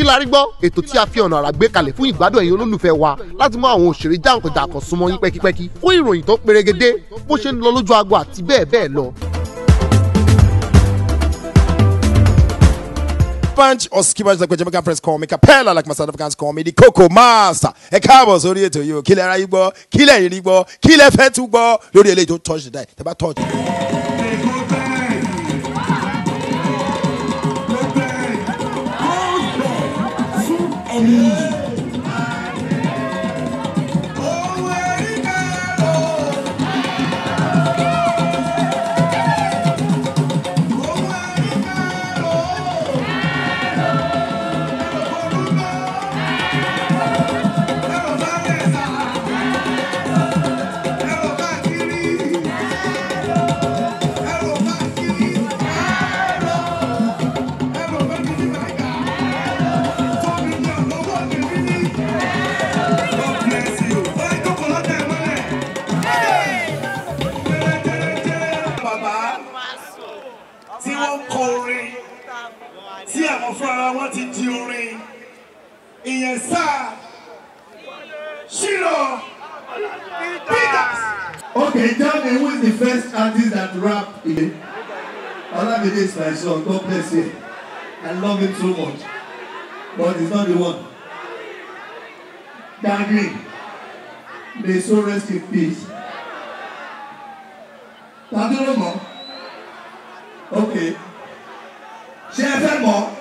kí la rí gbọ́ ètò tí a fi ọ̀nà àrà gbé kalẹ̀ fún ìgbádùn ẹ̀yin olólùfẹ́ wa láti mú àwọn òṣèré jàǹkànjàǹkàn súnmọ́ yín pẹ́kípẹ́kí fún ìròyìn tó perégedé bó ṣe ń lọ lójú agbo àti bẹ́ẹ̀ bẹ́ẹ̀ lọ. Punch or skippers like Jamaican friends call me Capella like my South Africans call me the Coco Master. A cabo so to you. Kill a ribo, kill a ribo, kill a fat to go. You really don't touch the die. The bad touch. Okay, tell me who is the first artist that rap in Olamide is my son, God bless him. I love him so much. But he's not the one. Dagrin, may so rest in peace. Taduro mo? Okay. Share more.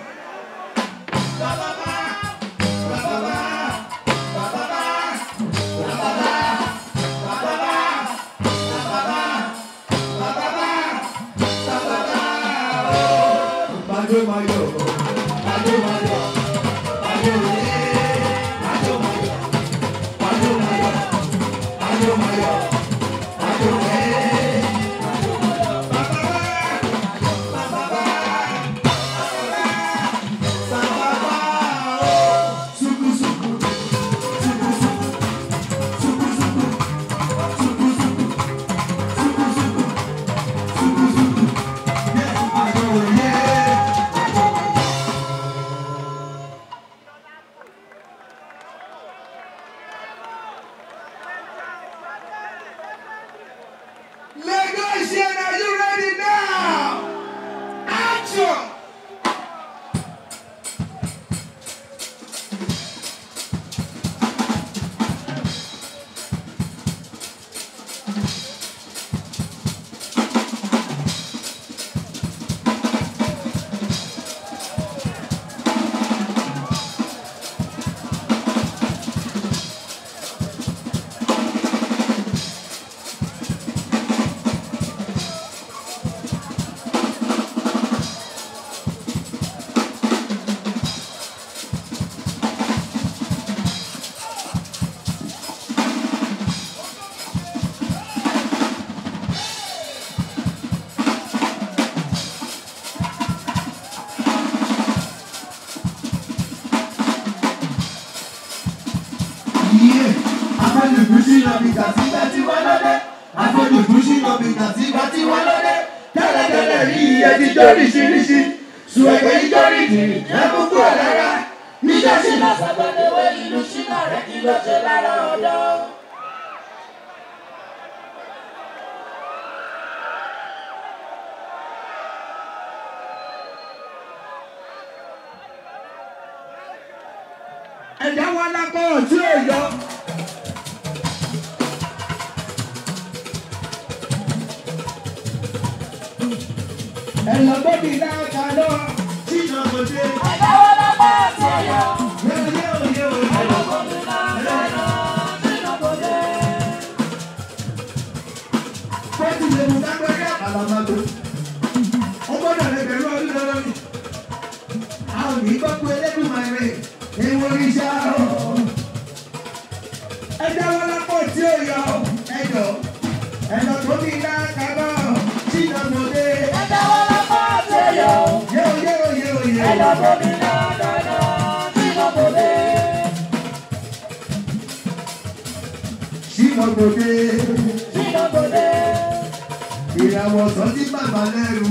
Ìràwọ̀ sọ sí bàbá lẹ́rù.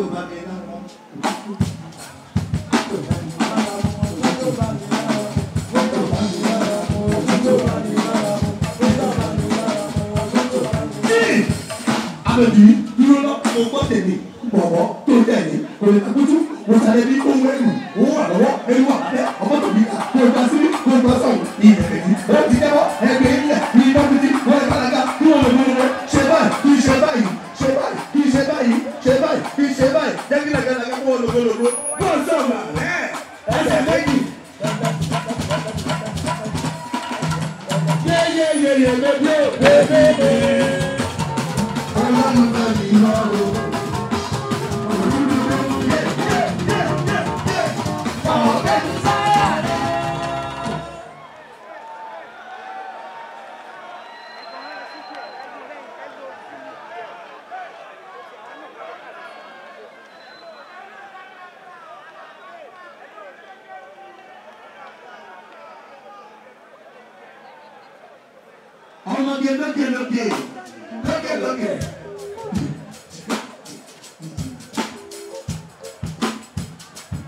tó bá mi lára. Àbẹ̀bí dúró lọ, mo gbọ́ tèmi, bọ̀bọ̀ tó tẹ̀lé, kò lè takútú, mo sàlẹ̀ bí ohun ẹ̀rù, owó wà lọ́wọ́, ẹ̀rù wà lábẹ́, ọmọ tòbí, kò gbà síbí, kò gbà sọ̀rọ̀, ìyẹ̀rẹ̀ yìí, ó ti jẹ́wọ́, ẹgbẹ́ ilẹ̀, ní iná títí, wọ́n lè balaga, kí wọ́n lè mú un ṣe báyìí, kí ṣe báyìí, ṣe báyìí, kí ṣe báyìí, ṣe báyìí, kí ṣe báyìí, jẹ́ kí làgàlàgà kó wọ́n lògbòlògbò, kó sọ̀rọ̀ ẹsẹ̀ méjì. Look.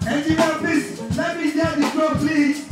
Engineer, please, let me hear the drum, please.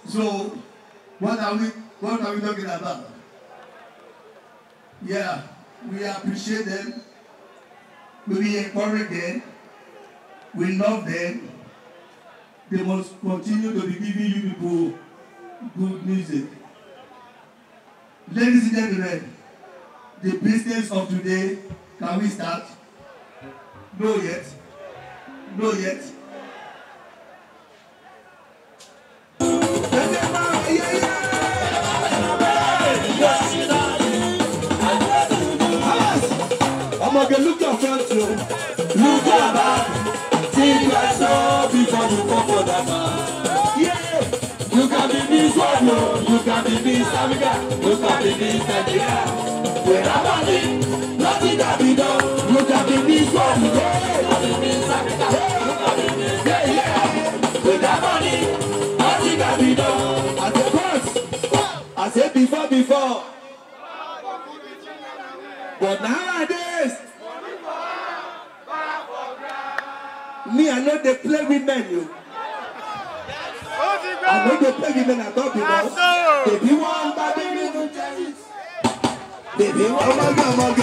So, what are we talking about? Yeah, we appreciate them. We encourage them. We love them. They must continue to be giving you people good music. Ladies and gentlemen, the business of today, can we start? No yet. No yet. Okay, look your front row. Look your back. Think yourself before you come for that man. Yeah. You can be Miss Wano. You can be Miss Amiga. You can be Miss Nigeria. When I'm on it, nothing can be done. You can be Miss Wano. You can be Miss Amiga. You can be Miss Nigeria. When I'm on it, nothing can be done. I said once. I said before. But nowadays, me, I know they play with men, you. I know they play with men at all because they be one baby little cherries. They be one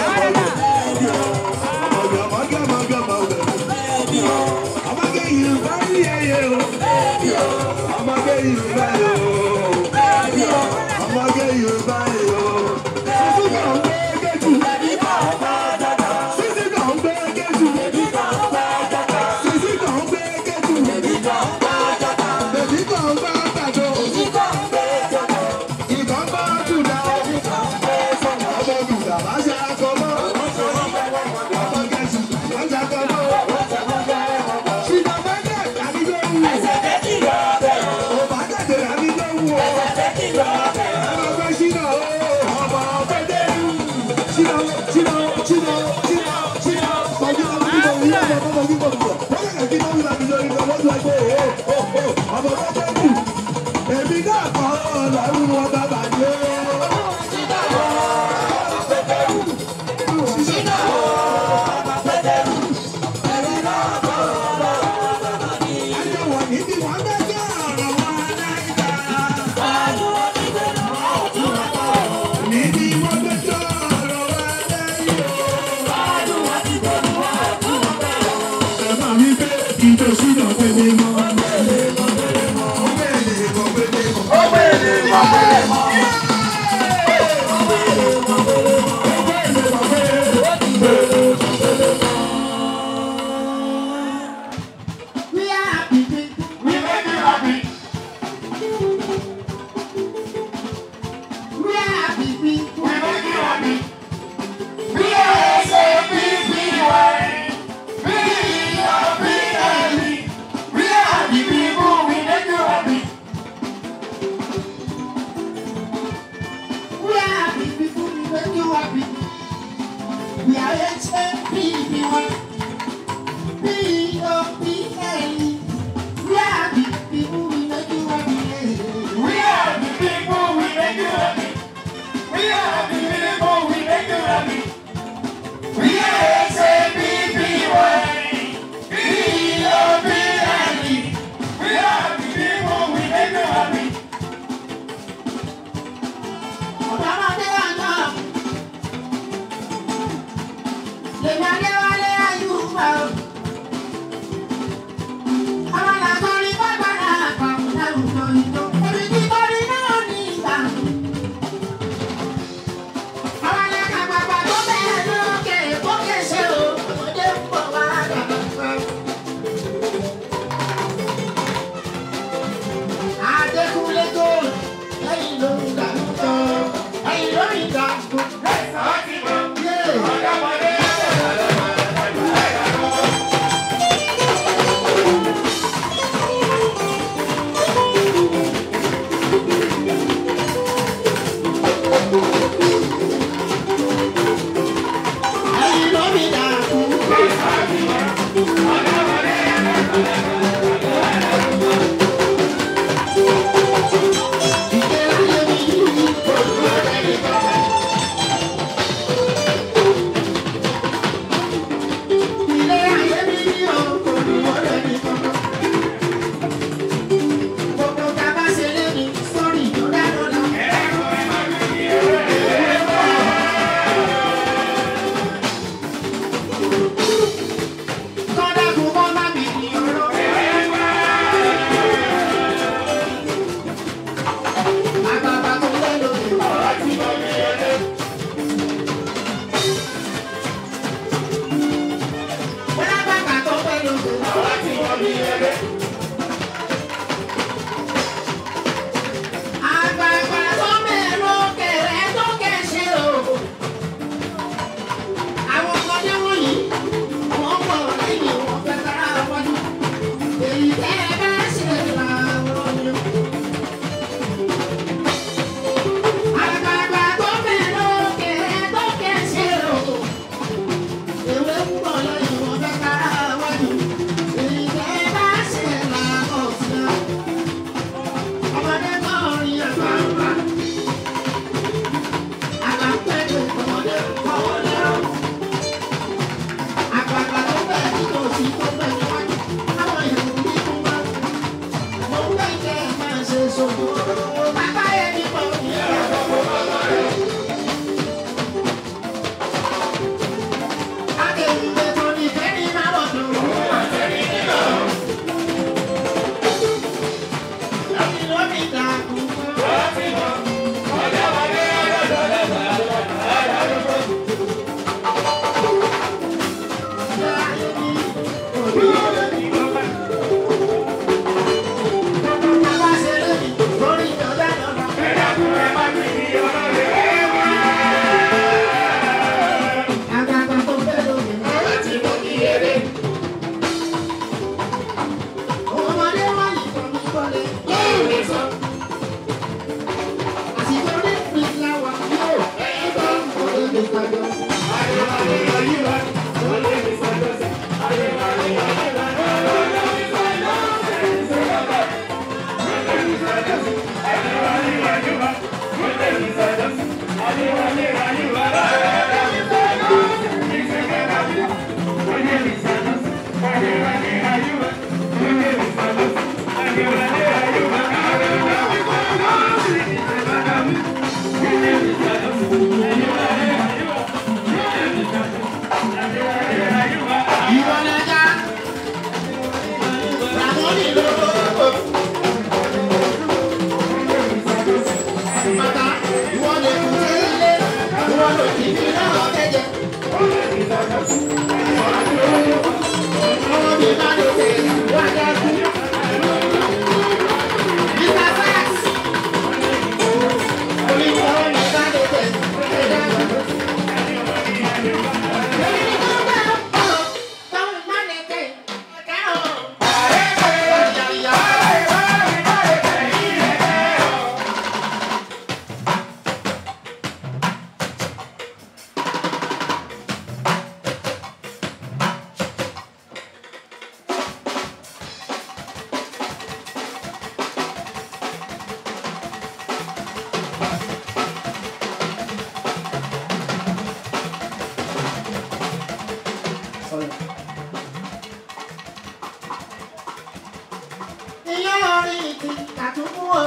ti kàtúkú o.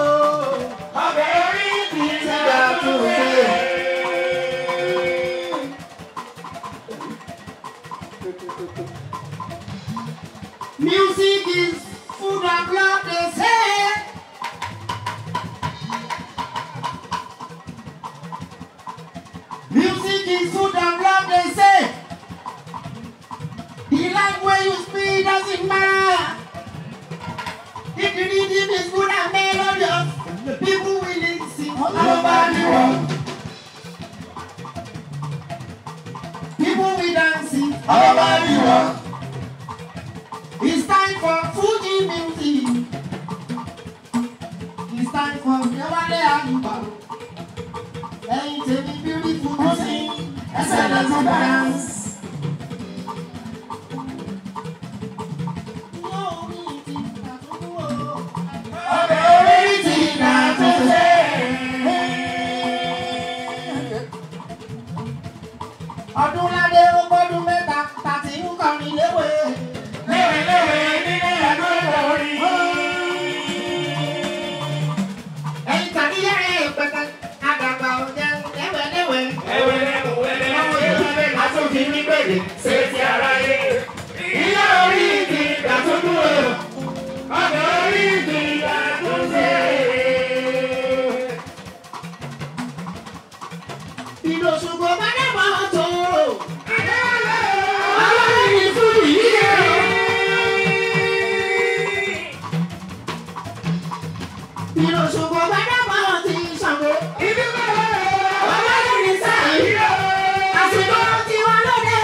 Ọbẹ̀ orí ti kàtúkú. Music is food and blood, they say. Music is food and blood, they say. The language you speak doesn't matter. If the rhythm is good and melodious, the people will listen all over the world. People will dance it all over the world. It's time for Fuji music. It's time for Yawale Ayuba. Hey, tell me beautiful music. Excellent dance. Ọdúnládé ó gbọ́dún mẹ́ta tàti ń kọrin léwe. Léwe nínú ẹ̀dọ́ ìrọ̀rí. Ẹyin tàbí yẹ́rẹ́ ìpẹ́kẹ́ àdàgbà ọ̀jẹ̀ léwe. Ọmọ ìlúwé látòkì ní gbèdé ṣé ti ara yé. Ìyá orí ìdí ìdàtúndú o. Ọ̀dọ̀ orí ìdí ìdàtúndé. Ìdòṣùgbò bá dẹ̀ mọ́ tó. Ìdòṣùgbò bá dẹ̀ mọ́ ti Ṣàngó. Ọlọ́run ní sáà yìí. Àsìkò tí wọ́n lóde.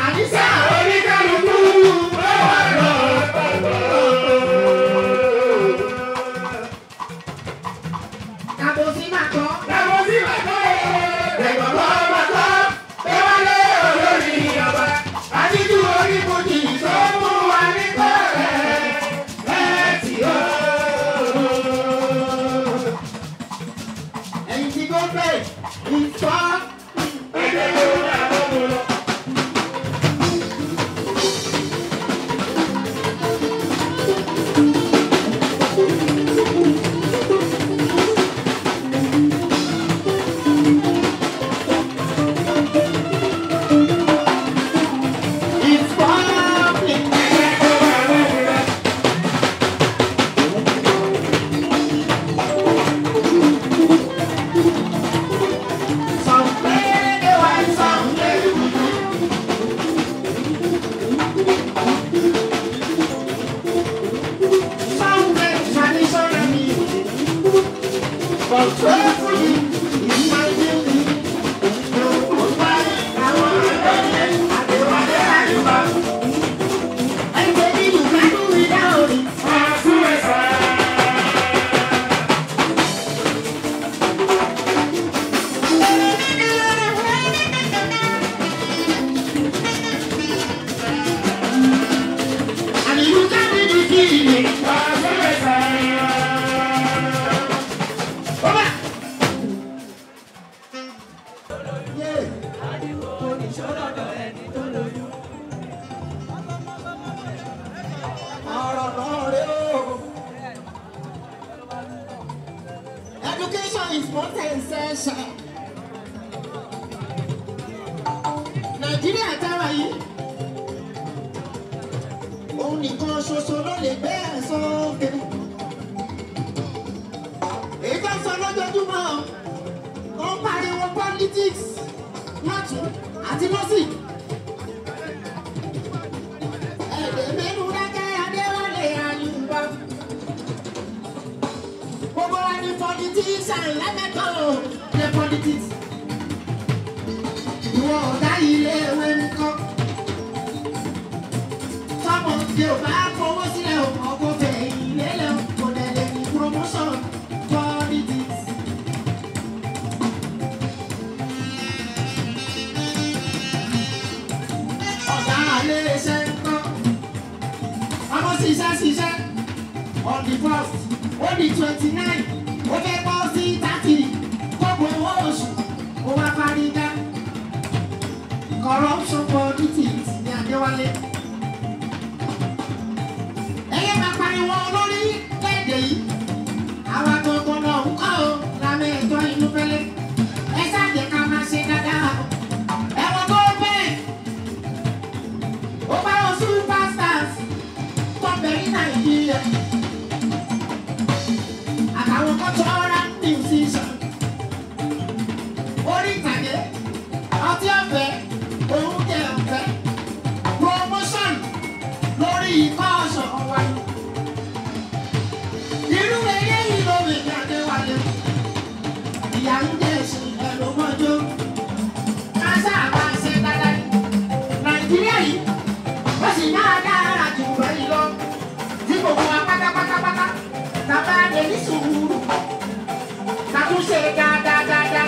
Àdìsá oníkálukú. Kàbòsí máa kọ́. Education is more essential. Nàìjíríà tára yìí, òun nìkan ṣoṣo ló lè gbé ẹ̀sọ́ òkè. Èyí tó sọ lójoojúmọ́, ó ń pariwo politics lọ́tún àti lọ́sì. Ẹ̀dẹ̀ mẹ́nu dákẹ́ Adéwálé Ayùbá. Gbogbo wa ní politician lẹ́mẹ̀tọ́ ní politics. Ìwọ ọ̀gá ilé ìwé ń kọ́. Tọ́mọ tí o bá fowó sílẹ̀ o mọ̀ kó fẹ̀ ilé lẹ̀ o kò dẹ̀ lè ní promotion politics. Ọ̀gá ilé iṣẹ́ ń kọ́. Ọmọ ṣiṣẹ́ on the 1st, on the 29th, ó fẹ́ bọ́ sí 30, gbogbo owó oṣù, ó wá parí dá. Corruption politics ní Adéwálé. Ẹyẹ pariwo lórí léde yìí. Àwa gbogbo náà ń kọ́ o, lámẹ́ ẹ̀tọ́ inú pẹ́lẹ́. Ẹ ṣáàjẹ́ ká máa ṣe dáadáa. Ẹ̀wọ̀n tó bẹ́ẹ̀. Ó bá wọn superstars tó bẹ̀rẹ̀ Nàìjíríà. Àtàwọn cultural musician. Orí ìtàgé, ọtí ọ̀fẹ́, oúnjẹ ọ̀fẹ́, promotion lórí ikọ́ ọ̀ṣọ́ wa. Irú eléyìí ló lè ní Adéwálé. Ìyá ń jẹ́ èsì ẹ̀rọ mọ́jọ́. Kásá àbá ṣe dáadáa ní. Nàìjíríà yìí, ó sì máa dára jù bẹ́ẹ̀ lọ. Tí gbogbo wa pátápátápátá, tàbá lè ní sùúrù. Kàtúnṣe dáadáa.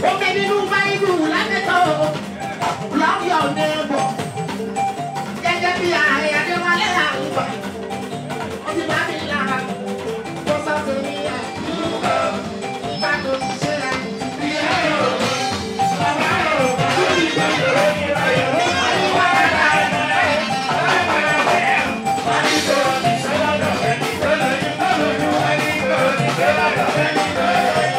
Ó ké nínú báyìí lámẹ́tọ̀. Love your neighbor. Gẹ́gẹ́ bí ààrẹ Adéwálé àwùjọ. Ó ti bá mi lára. Ó sọ pé mi ẹ̀ dúró. Ìgbà tó ti ṣe ẹ̀ ti ẹ̀ lò. Bàbá rò ó ti gbọ́dọ̀ lórí ayọ̀. Àyíwá dára ẹ̀ wọ́n ní kò ní sọ́dọ̀ ẹni tó lóyún tó lóyún. Wọ́n ní kò ní sọ́dọ̀ ẹni tó lóyún.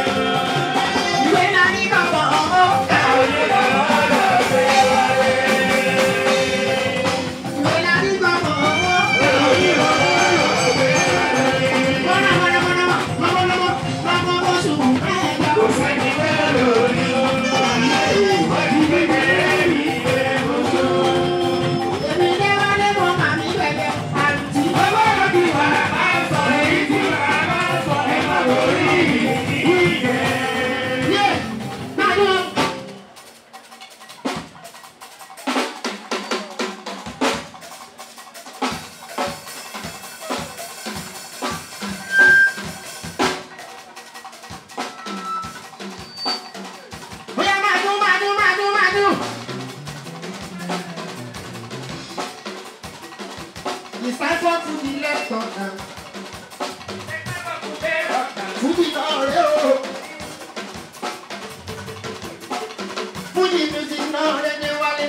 Ìwé náà ní kọ̀ọ̀kan ọmọ. Káwọn yóò lọ́wọ́ lọ́wọ́. Ìwé náà ní kọ̀ọ̀kan ọmọ. It's time for to the left of now. Fuji náà rẹ̀ o. Fuji music náà rẹ̀ ní wálé.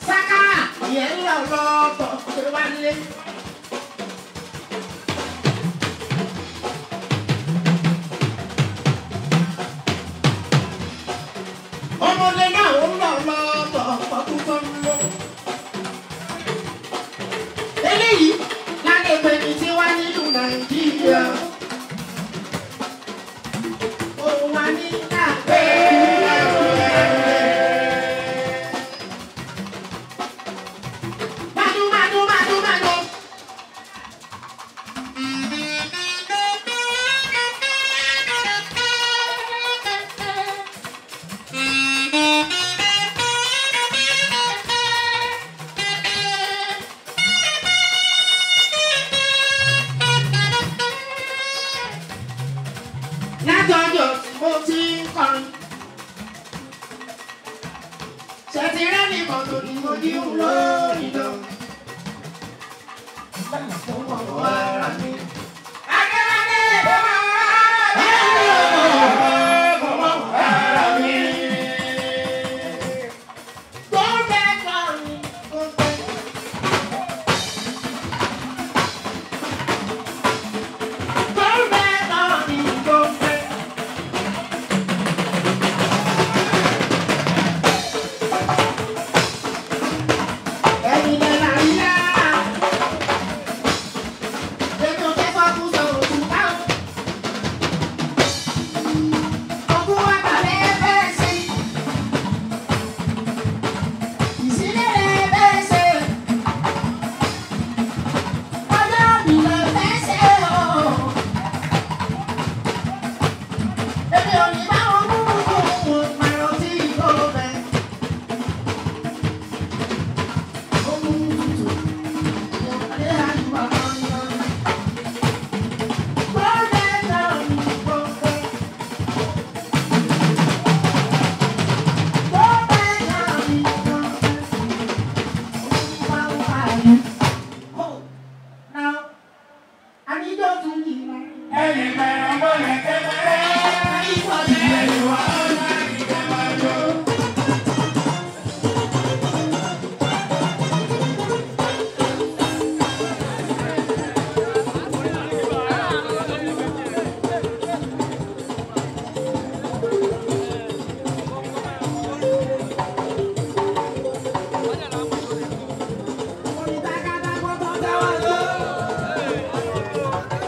Sakara yẹn lọ lọ́tọ̀ ṣe wálé. Ọmọdé náà ó lọ lọ́tọ̀ ọdún tó ń lọ. Eléyìí lálẹ́ pé mi ti wá nínú Nàìjíríà. Ó wà ní àgbẹ̀. Madu. Látọjọ́ tí mo ti ń kọrin. Ṣètì rẹ́ nìkan tó ní mo ní ń lórí lọ. Bẹ́ẹ̀ni fún ọmọ ara mi. Akẹ́lẹ́dẹ́ ọmọ ara mi. Tó bẹ́ kọrin, tó bẹ́. Tó bẹ́ kọrin, tó bẹ́. Ẹ̀yin lè la rí yá. Èmi ò fẹ́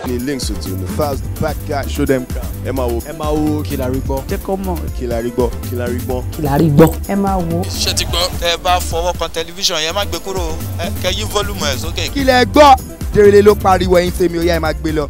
Ni links to the first back guy show them ẹ máa wo kí la rí gbọ́. jẹ́ kó mọ̀. kí la rí gbọ́. kí la rí gbọ́. kí la rí gbọ́. ẹ máa wo. ṣé ti gbọ́ tẹ́ ẹ bá fọwọ́ kan tẹlifíṣàn yẹn má gbé kúrò kẹ́ yí fọ́lùmù ẹ̀ sókè. kí lẹ gbọ́. Dèrèlé ló pariwo ẹ̀yin tèmi ó yá ẹ máa gbé lọ.